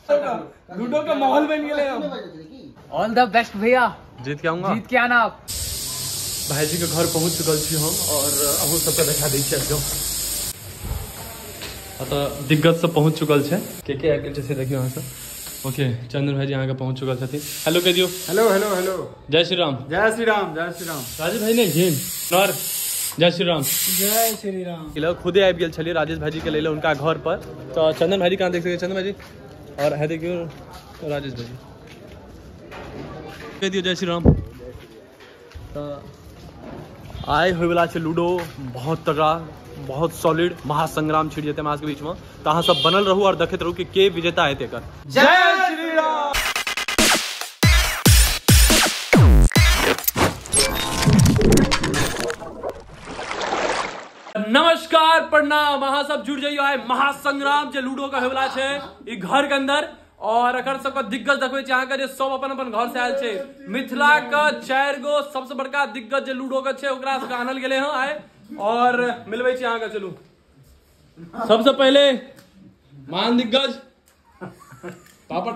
Ludo के माहौल बन गेलै। ऑल the best भैया, जीत के आऊंगा। जीत के आना आप। भाईजी के घर पहुंच चुकल छी हम और अहूँ सबके देखा दै छी। आबि अतः दिग्गज सब पहुंच चुकल छै। के आबि गेल छै से देखियौ अहाँ सब। ओके, चंदन भाईजी अहाँके पहुंच चुकल छथिन। हेलो कहि दियौ। हेलो हेलो हेलो, जय श्री राम। जय श्री राम, जय श्री राम। राजेश भाई नहीं जिन और जय श्री राम। जय श्री राम। खुदे आबि गेल छलियै राजेश भाईजी के लैले हुनका घर पर। तो चंदन भाईजी कहाँ देख सकै? चंदन भाईजी और है देखियौ राजेश भाईजी। कहि दियौ जय श्री राम। तो आइ होयवला छै लूडो, बहुत तगड़ा, बहुत सॉलिड महासंग्राम छिड़ जेतै हमरा सबके बीच में। तो अहाँ सब बनल रहू और देखैत रहू कि के विजेता हेतै एकर। जय श्री राम। नमस्कार, प्रणाम। अहाँ सब जुड़ जाइयो आइ महासंग्राम जे लूडो का होयवला छै ई घर के अंदर। और अकर सबके दिग्गज देखबै छी अहाँके जे सब अपन अपन घर से आयल छै। मिथिला के 4 गो सबसे बड़का दिग्गज जे लूडो के छै ओकरा सबके आनल गेलै हँ आइ और मिलबै छी अहाँके। चलू सबसे पहले महान दिग्गज पापड़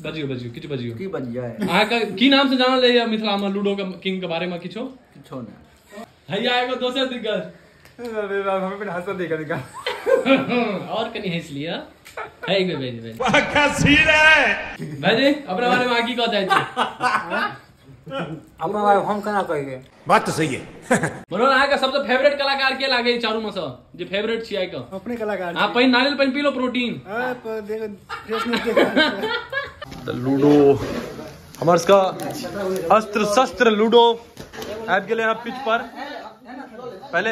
बजियो बजियो किछु बजियो। की बजियो? अहाँके की नाम से जानल जाइए मिथिला में लूडो के किंग के बारे में? किछो किछो नहीं। हैया एगो दोसर दिग्गज। अरे बाप, हमें पे हंसा देखा देखा और कनी हंस लिया। है एक बेर भाईजी। वाह सीन है भाईजी, अपना बारे में आगे की कह चाहै छी? अपना बारे हम केना कहियै? बात तो सही है। मनोहर, अहाँके सबसे फेवरेट कलाकार के लागे चारू में से जे फेवरेट छी आइ के? अपने कलाकार। अहाँ पानि नारियल पानि पी लो, प्रोटीन। फ्रेशनेस देखो। त लूडो हमर सबके अस्त्र शस्त्र लूडो आबि गेलै यहाँ पिच पर। पहले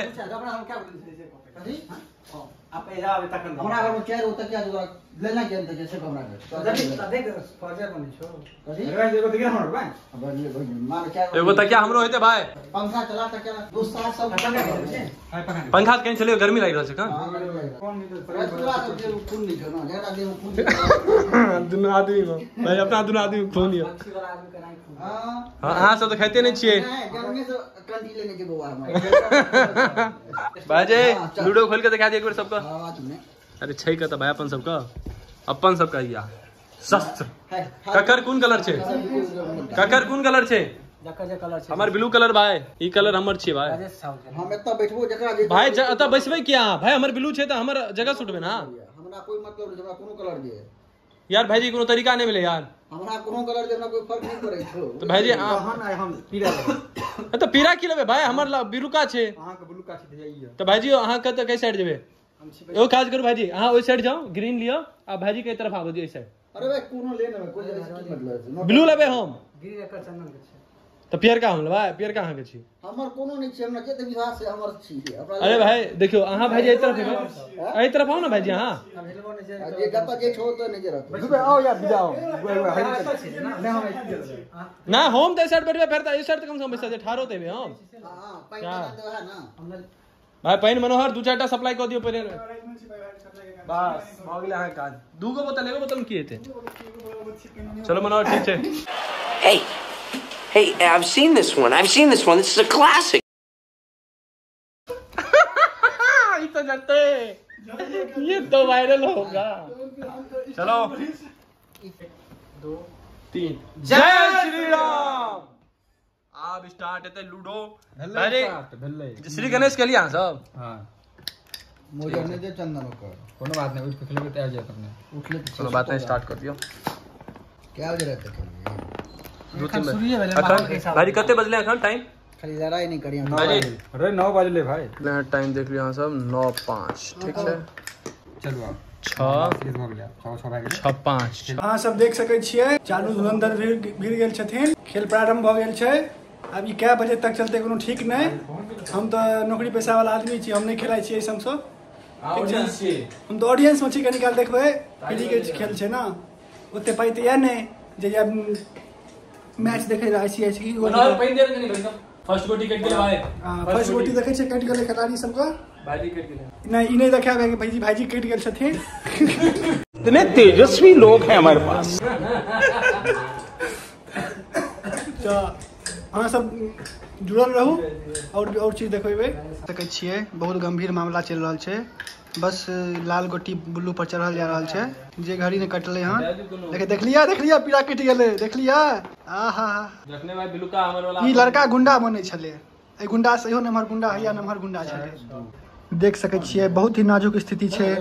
हमरा घर में 4 गो तकिया लेना के अंदर जैसे हमरा घर एगो तकिया हमरो हेतै भाई। पंखा चला तकिया दो सात सब पंखा कहीं चलियो, गर्मी लागि रहल छै का? दुनू आदमी में भाई, अपना दुनू आदमी में खून यौ। हां, अहाँ सब तऽ खाइते नहि छियै। गर्मी से कंडी लेने के बौआ हमर। भाईजी लूडो खोल के दिखा दिए एक बेर सबके। अरे छै कतऽ भाई अपन सबके? अपन सबके या शस्त्र। ककर कोन कलर छै? ककर कोन कलर छै? हमर ब्लू कलर भाई, ई कलर हमर छियै भाई। हम एतऽ बैठबो जकरा भाई एतऽ बैसबै किया भाई? हमर ब्लू छै तऽ हमर जगह से उठबै ना। हमरा कोई मतलब नहि, हमरा कोनो कलर दे यार। भाईजी कोनो तरीका नहि मिले यार। हमरा कोनो कलर दे, हमरा कोई फर्क नहि पड़ै छौ। तऽ भाईजी हम पीरा लेबै। तऽ पीरा की लेबै भाई? हमर ब्लूका छै। अहाँ के ब्लूका छै तऽ तऽ भाईजी अहाँ कतऽ कै साइड जेबै? एगो काज करू भाईजी, अहाँ ओहि साइड जाउ, ग्रीन लिअ आ भाईजी के तरफ आबू एहि साइड। अरे भाई कोनो ले लेबै, कोई मतलब ब्लू लेबै हम। ग्रीन एकर चंदन के छै तऽ पियरका हम लेबै। पियरका अहाँ के छी? हमर कोनो नहि छै, हमरा जे विश्वास छै हमर छी। अरे भाई देखियौ अहाँ भाईजी एहि तरफ एबै, एहि तरफ आउ ने भाईजी। अहाँ जे जतऽ जे छौ ओतऽ नहि जे रहतौ। आओ यार जाओ। ना हम तऽ एहि साइड बैठबै, फेर तऽ एहि साइड तऽ कम से कम बैसा जे ठारो तऽ एबै हम। हां, पानि देबा ना भाई। पानि मनोहर 2-4 टा सप्लाई कऽ दियौ पहिले। बस भऽ गेलै अहाँके काज। 2 गो बोतल, एगो बोतल में की हेतै? चलो मनोहर ठीक छै। Hey, hey, I've seen this one. I've seen this one. This is a classic. ई तो जते ये तो वायरल होगा। चलो 1 2 3 जय श्री राम। आब स्टार्ट हेतै लूडो। श्री गणेश के लिए अहाँ सब। हां, मोजा नहि दे चंदन ओकर। कोनो बात नहि, उठ के खेलबै तऽ आबि जायत अपने। उठले कोनो बात नहि, स्टार्ट कर दियौ। क्या बजे रहतै खेलबै? 2-3 बजे। भाई कते बजले अखन टाइम? खाली लड़ाई नहीं करियो। अरे 9 बजले भाई। टाइम देख लियौ अहाँ सब 9:05 ठीक छै। चलू आब 6 6 5। अहाँ सब देख सकै छियै चारू धुरंधर भिड़ गेल छथिन, खेल प्रारंभ भऽ गेल छै। अब ई कै बजे तक चलते कोनो ठीक नहि। हम तऽ नौकरी पेशा वाला आदमी छी, हम नहि खेलाइ छियै एहि सबसँ। हम तऽ ऑडियंस में छी, कनी काल देखबै। फ्री के खेल छै ना, ओते पाइ तऽ यऽ नहि जे मैच देखै लए आइ छी। फर्स्ट गोटी कटि गेलै भाई। फर्स्ट गोटी देखै छियै कटि गेलै खिलाड़ी सबके। भाईजी कटि गेलै। नहि ई नहि देखायब कि भाईजी भाईजी कटि गेल छथिन। इतने तेजस्वी लोग हैं हमारे पास। तऽ अहाँ सब जुड़ल रहू और चीज देखेबै। देखै छियै बहुत गंभीर मामला चलि रहल छै, बस लाल गोटी बुल्लू पर चढ़ल जा रहल छै, जे घड़ी ने कटलै हन। देख देखलिया देखलिया पीरा कटि गेलै, देखलिया। आहा जखने भाई बिलुका हमर वाला ई लड़का गुंडा बनै छलै, एहि गुंडा से इहो नमहर गुंडा हैया नमहर गुंडा छलै। देख सकै छियै बहुत ही नाजुक स्थिति छै,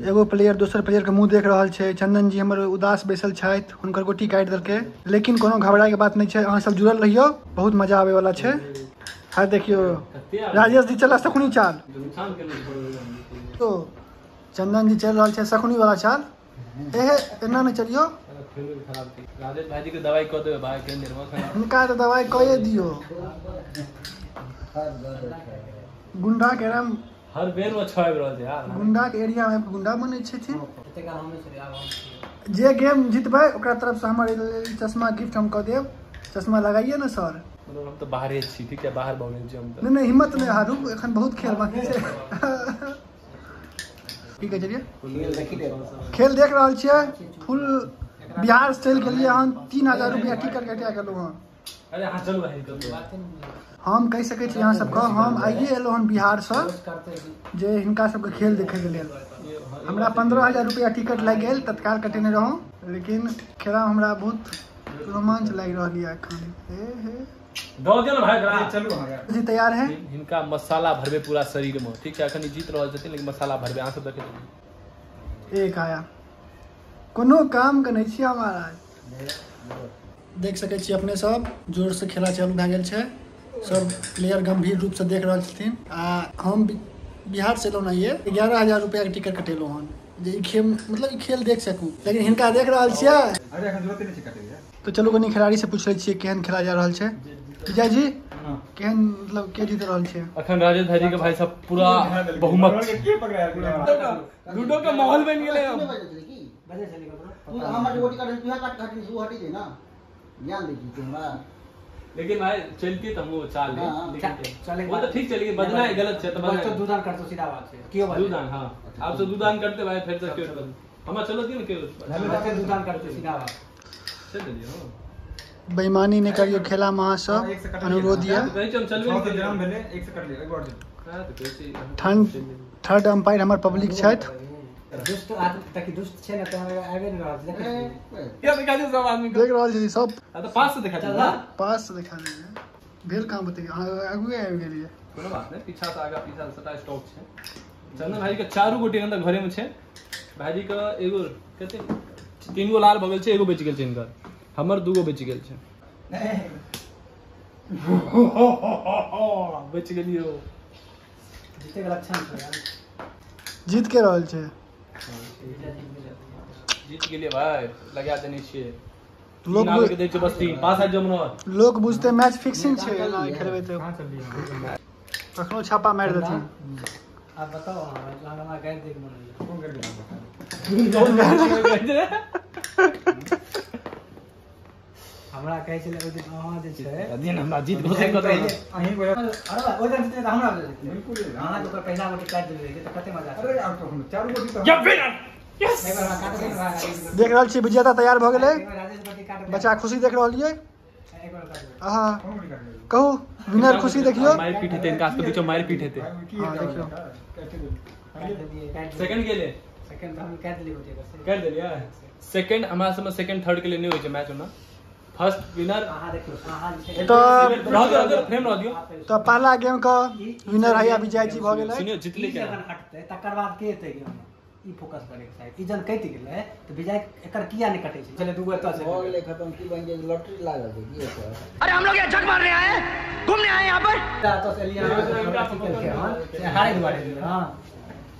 एगो प्लेयर दोसर प्लेयर के मुँह देख रहल छै। चंदन जी हमर उदास बैसल छथि, हुनकर गोटी काटि देलकै, लेकिन कोनो घबराए के बात नहीं छै, अहाँ सब जुड़ल रहियौ, बहुत मजा आवे वाला छै। हाँ देखियो राजेश जी चला शकुनी चाल, तो चंदन जी चल रहल छै शकुनी वाला चाल। एहे एना नहीं चलियो, राजेश भाई जी के दवाई क देबै भाई, केन देर में हिनका तो दवाई कए दियो। गुंडा के राम हर बेर में छाबि रहल छै यार, गुंडा के एरिया में गुंडा बनै छथिन। जे गेम जीतबै ओकरा तरफ से हमर चश्मा गिफ्ट हम क देब। चश्मा लगाइए ना सर। मतलब हम तो बाहरे छी, ठीक है, बाहर भऽ गेल छी हम। नहीं नहीं हिम्मत नहीं हारू, एखन बहुत खेल बाकी छै। ठीक है चलिए खेल देख रहल छियै। फुल बिहार से चलि गेलियै हन, 3000 रुपया टिकट कटा गेलहुँ हन। अरे हाँ चलू भाई, हम कहि सकै छी अहाँ सबके, हम आइए एलहुँ हन बिहारसँ जे हिनका सबके खेल देखैके लेल। हमरा 15,000 रुपया टिकट लागि गेल, तत्काल कटेने रहौं, लेकिन खेला हमरा बहुत रोमांच लागि रहल यऽ एखन। हे हे दऽ दियौ ने भाई एकरा। चलू जी तैयार है। हिनका मसाला भरबे पूरा शरीर में, ठीक छै, एखन जीत रहल छथिन लेकिन मसाला भरबे। अहाँ सब देखै एक आया कोनो काम के नहीं छियै हमारा। देख सकै छी अपने सब, जोर से खेला चालू भए गेल छै, सब प्लेयर गंभीर रूप से देख रहल छथिन। आ हम बिहार से एलहुँ ये 11,000 रुपया के टिकट कटेलहुँ हन जे ई खेल, मतलब ई खेल देख सकू, लेकिन हिनका देख रहल छियै। अरे एखन जरूरत नहि छै कटैके। तो चलू कनी खिलाड़ी से पूछ लै छियै केहन खेला जा रहल छै। विजय जी केहन, मतलब के जीत रहल छै अखन? राजेश भाईजी के भाई साहब पूरा बहुमत छै, लूडो के माहौल बनि गेलै। हम तू हमर गोटी काट, तू काट काट तू हटी दे ना, ज्ञान दै छी हमरा। लेकिन भाई चलती त हम वो चाल ले, लेकिन वो तो ठीक चली, बदना गलत छै, त बदना तो दूदान करतो, सीधा बात छै, क्यों बात दूदान। हां आप से दूदान करते भाई, फिर से क्यों हमरा चलो दी ना, क्यों दूदान करते, सीधा बात चल दियो। बेईमानी नहीं करियो खेला में, अहाँ सब अनुरोध यऽ। हम चलबे जन्म भेलै, एक से कर लियो, एक बार ठंड थर्ड अंपायर हमर पब्लिक छथि। दुष्ट आदमी ताकि दुष्ट छै ने त आबे नहि रहल छै, क्या दिखा दियो सब आदमी देख रहल छी सब। आ त पास से दिखा दियो, पास से दिखा दियो। भेल कहां बतैयो, अहाँ आगुए आबि गेलियै। कोनो बात नहि, पीछा से आगा पीछा से सबटा स्टॉक छै। चंदन भाई के चारू गोटी अंदर घरे में छै। भाईजी के एगो कते 3 गो लाल भऽ गेल छै, एगो बचि गेल छै हिनकर, हमर 2 गो बचि गेल छै। बचि गेलियो, जीते के लक्षण छै यार, जीत के रहल छै। जीत गेलियै भाई, लगा देने छियै। लोग के दै छै बस 3 पास आ जमनो। लोग बुझते मैच फिक्सिंग छै, एना खेलबै तऽ कखनो छापा मारि देथिन। आप बताओ हमरा गाइड देख मन होइया, कोन गाइड दे हमरा कहै छलै ओहि दिन अहाँ जे छै दिन हमरा जीत घोषित कऽ देबै अहीं गोया। अरे ओहि दिन जीतने तऽ हमरा बिल्कुल अहाँ के ओकर पहिला गोटी काटि देबै तऽ कते मजा। अरे आब तो हम चारू गोटी तऽ या विनर, यस। एक बार काट देबै भाई। देख रहल छी विजेता तैयार भऽ गेलै, राजेश गोटी काट, बच्चा खुशी देख रहल ये। एक बार काट देबै। आहा कहू विनर खुशी देखियो, मार पीट हेतै इनका के बीच, मार पीट हेतै। हां देखियो सेकंड गेलै, सेकंड तऽ हम काटि देलियै गोटी, काटि देलियै सेकंड। हमरा सब में सेकंड थर्ड के लिए नहीं होइ छै मैच ओना, फर्स्ट विनर। अहाँ देखियो अहाँ तो रह दियो, फ्रेम रह दियो। तो पहला गेम का विनर है विजय जी भ गेलै। सुनियो जीतले के हटतै तकर बाद के एतै गेम, ई फोकस करे के चाही। ई जन कटि गेलै त विजय एकर किया नहि कटै छै, चले दूगो एतऽ से हो गेलै खत्म। की बन गेल लॉटरी लागल छै की एतऽ? अरे हम लोग यहाँ झक मारने आए हैं, घूमने आए हैं यहाँ पर। एतऽ से एलियै हन से हारे दुआरे। हां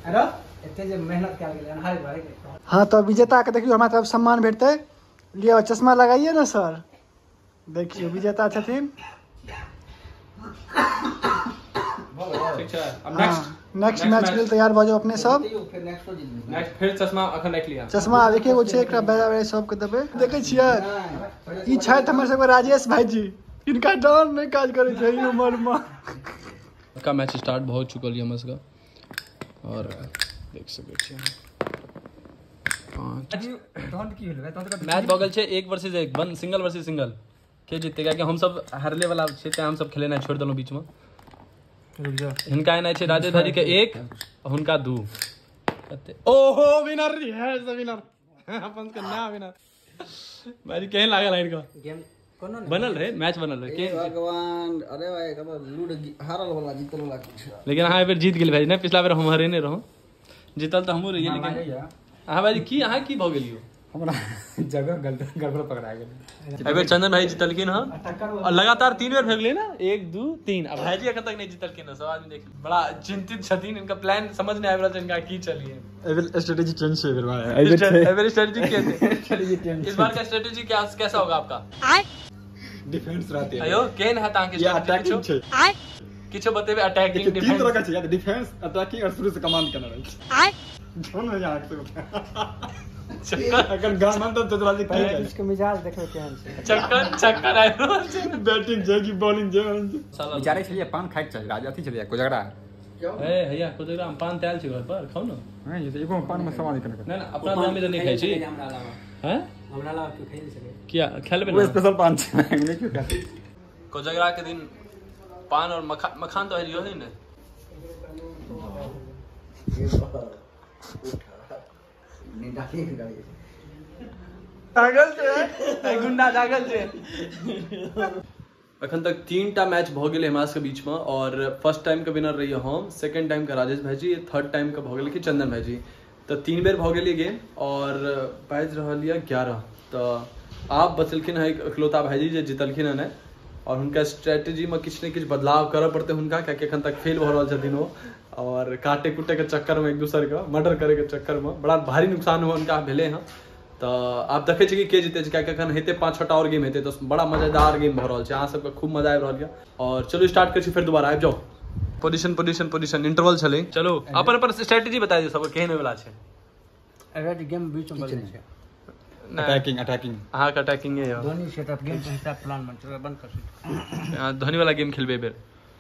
अरे एते जे मेहनत कयल गेलै हारे दुआरे। हां तो विजेता के देखियो हमरा तरफ सम्मान भेटतै। लियो चश्मा लगाइए ना सर। देखियो विजेता छथिन। ठीक छै, अब नेक्स्ट नेक्स्ट मैच के लेल तैयार भऽ जाउ अपने सब। नेक्स्ट फिर चश्मा अखन राखि लिअ। चश्मा आब एके गो छै, एकरा बेरा बेरा सबके देबै। देखै छियै ई छथि हमर सबके राजेश भाईजी, इनका डर नहि काज करै छै ई उमर मे। का मैच स्टार्ट भऽ चुकल यऽ हमर सबके और देख सकै छियै तहन की भेलै? मैच भऽ गेल छै 1 वर्सेस 1, 1 सिंगल वर्सेस सिंगल। के जीतते कियाकि हम सब हारले वाला छियै तें हम सब खेलेनाइ छोड़ि देलहुँ बीच में। रुक जा, हिनका एनाइ छै राजेश भाईजी के 1 और हुनका 2। कते ओहो विनर है विनर अपन के ना विनर भाईजी केहन लागल हारि कऽ? गेम कोनो नहीं बनल रहे, मैच बनल रहे। हे भगवान, अरे भाई कब लूडो हारल वाला जीतल वाला किछु। लेकिन अहाँ एहि बेर जीत गेल भाईजी ने, पिछला बेर हम हरेने रहौं, जीतल तऽ हमहूँ रहियै। लेकिन अहाँ भाईजी की अहाँ की भऽ गेलियो? हमरा जगह गड़बड़ पकड़ा गेल। एहि बेर चंदन भाई जीतलखिन हँ और लगातार 3 बेर भऽ गेलै ना, 1 2 3। आ भाईजी एखन तक नहि जीतलखिन हँ। सब आदमी देख बड़ा चिंतित छथिन, इनका प्लान समझ नहीं आबि रहल छै इनका की चलिए। एहि बेर स्ट्रेटजी चेंज छै, एहि बेर स्ट्रेटजी के छै? इस बार का स्ट्रेटजी क्या कैसा होगा आपका? डिफेंस रहते अयो केहन है अहाँके या अटैकिंग छै? किछो बतेबे। अटैकिंग तीन डिफेंस तरह के छै, या डिफेंस, अटैकिंग और शुरू से कमांड करना रहै छै। जोन में यहाँ से अगर गाना तो चतुरा जी की इसके मिजाज देखो केहन छै। चक्कर चक्कर आबि रहल छै। बैटिंग छै कि बॉलिंग छै? विचारै छलियै पान खाइके चाही, राज अथी छलियै कोजगरा। ए हैया कोजगरा हम पान तैल छै घर पर, खाउ ना। नहीं ये एगो पान में सवाल निकल ना ना अपना गांव में तो नहीं खाइ छी। हमरा अलावा हैं हमरा अलावा क्यों खाइ सके? किया खेलबे वो ना स्पेशल पान छै, नहीं क्यों खाते? कोजगरा के दिन पान और मखान, मखान तो हरियो है ने। पागल छै गुंडा जागल छै। अखन तक 3 टा मैच भऽ गेलै हमरा सबके बीच में और फर्स्ट टाइम के विनर रहिए हम, सेकंड टाइम के राजेश भाईजी, थर्ड टाइम के भऽ गेलै कि चंदन भाईजी। तऽ 3 बेर भऽ गेलै गेम और बाजि रहल यऽ 11। तऽ आब बचलखिन हँ इकलौता भाईजी जे जीतलखिन हँ ने, और हुनका स्ट्रेटजी में किछु ने किछु बदलाव करऽ पड़तै हुनका, कियाकि एखन तक फेल भऽ रहल छथिन ओ और काटे कुटे के चक्कर में एक दूसर के मर्डर करे के चक्कर में बड़ा भारी नुकसान हुआ हुनका भेलै हँ। तऽ आब देखै छी कि के जीतै छै, कियाकि एखन हेतै 5-6 टा और गेम हेतै, तऽ बड़ा मजेदार गेम भऽ रहल छै, अहाँ सबके खूब मजा आबि रहल यऽ। और चलू स्टार्ट करै छी फेर दोबारा, आबि जाउ। पोजिशन पोजिशन पोजिशन इंटरवल छलै। चलू अपन अपन स्ट्रेटजी बता दियौ सबके केहन होय वला छै। अगर गेम बीच में बदलै छै। अटैकिंग अटैकिंग अहाँके अटैकिंग यऽ। धोनी सेटअप गेम के हिसाब प्लान बन चल बंद कर। धोनी वाला गेम खेलबै बेर।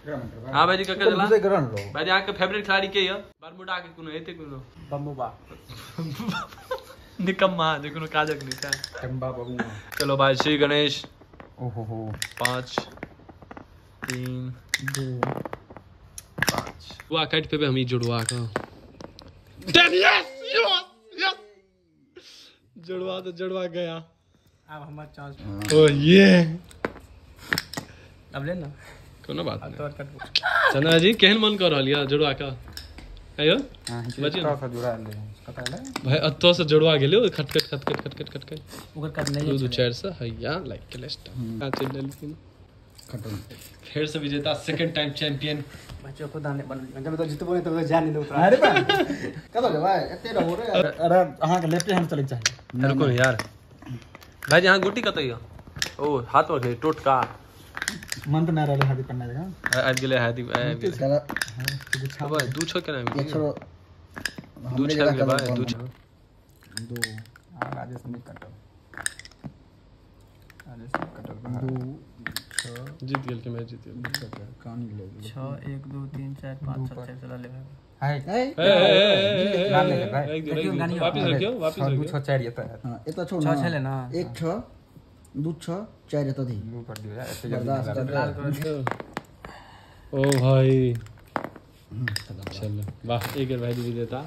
हाँ भाईजी ककर चला? भाईजी अहाँके फेवरेट खिलाड़ी के यऽ? बरमुडा के कोनो हेतै कोनो? बम्बुबा निकम्मा जे कोनो काजक नहि छै। टंबा बबुआ। चलो भाई श्री गणेश। ओहो हो 5 3 2 5 जुआ काटि पेबै हम ई जुड़वा के। यस यस यस जुड़वा तो जुड़वा गया। अब हमर चांस। ओ ये अब ले ना, कोनो बात नहीं। चंद्रा जी केहन मन कर रहल यऽ जुड़वा के? आयो बचियो ना जुड़ा ले कता ले भाई, अतो से जुड़वा गेलै खटखट खटखट खटखट खटखट ओकर कट नहीं 2 2 4 से हैया लाइक के लिस्ट का चल लेलखिन खत्म। फिर से विजेता सेकंड टाइम चैंपियन। बच्चों को दाने बन जब तो जीतबो नहीं तब तो जान नहीं दो। अरे बा कत जेबै एते रहो रे। अरे अहाँ के लेफ्ट हैंड चले चाही। रुको यार भाई जी, अहाँ गोटी कत यऽ? ओ हाथ में टोटका मन तो ना रहले हाथ पन्ना जगह आबि गेलै हाथ आबि गेलै। भाई 2 6 केना आबि गेलै? 2 6 आबि गेलै भाई, 2 6 2 आ राजेश नहीं कटल, राजेश नहीं कटल। 2 6 जीत गेल के मैच जीत गेल। कान गेलै 6 1 2 3 4 5 6 6 चला ले भाई। हाय ए वापस रखियो, वापस 2 रखियो। 6 4 एता हां एता छौ 6 छले ना, 1 6 2 6 4 एता दी दू कर दियो यार, एते जल्दी। ओ भाई चलो वाह, एक बेर भाई विजेता।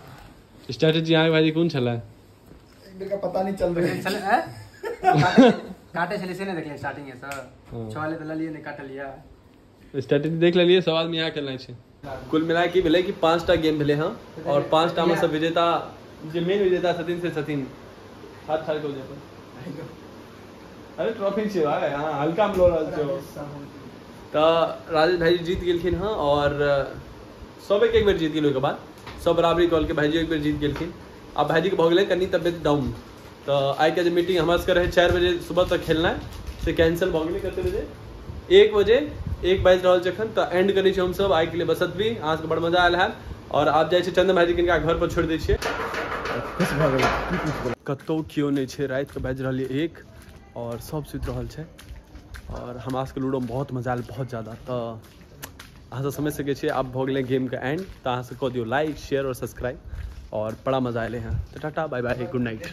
स्ट्रेटजी अहाँ भाई कोन छलै? एक बेर का पता नहीं चल रहा छलै। काटे छलै से नहीं देखले स्टार्टिंग है सर, 6 ले त ललिए नहीं काटलिया। स्ट्रेटजी देख लेलिए, सब आदमी यहाँ खेलना छै। कुल मिला के भेलै कि 5 टा गेम भेलै हँ और 5 टा में सब विजेता जे मेन विजेता छथिन से छथिन हाथ ठाढ़ कऽ जाय। अरे ट्रॉफी छै भाई, हाँ हल्का में लऽ रहल छै। तऽ राजेश भाईजी जीत गेलखिन हँ और सब एक एक बेर जीत गेल। ओहिके बाद सब बराबरी कऽ लेलकै, भाईजी एक बेर जीत गेलखिन। आब भाईजीके भऽ गेलै कनि तबियत डाउन, तऽ आइके जे मीटिंग हमरा सबके रहै 4 बजे सुबह तक खेलनाइ से कैंसिल भऽ गेलै। कते बजे? 1 बजे, 1 बाजि रहल छै एखन। तऽ एंड करै छी हमसब आइके लिए बस एतबी। अहाँ सबके बड़ मजा आयल हैत और आब जाइ छी चंदन भाईजी किनका घर पर छोड़ि दै छियै। कतहु केओ नहि छै, रातिके बाजि रहल यऽ 1 और सब सुति रहल छै और हमरा सबके लूडोमे बहुत मजा आयल, बहुत ज़्यादा। तऽ अहाँ सब समझि सकै छियै आब भऽ गेलै गेमके एंड। तऽ अहाँ सब कऽ दियौ लाइक शेयर और सब्सक्राइब और बड़ा मजा एलै हँ। तऽ tata bye bye good night.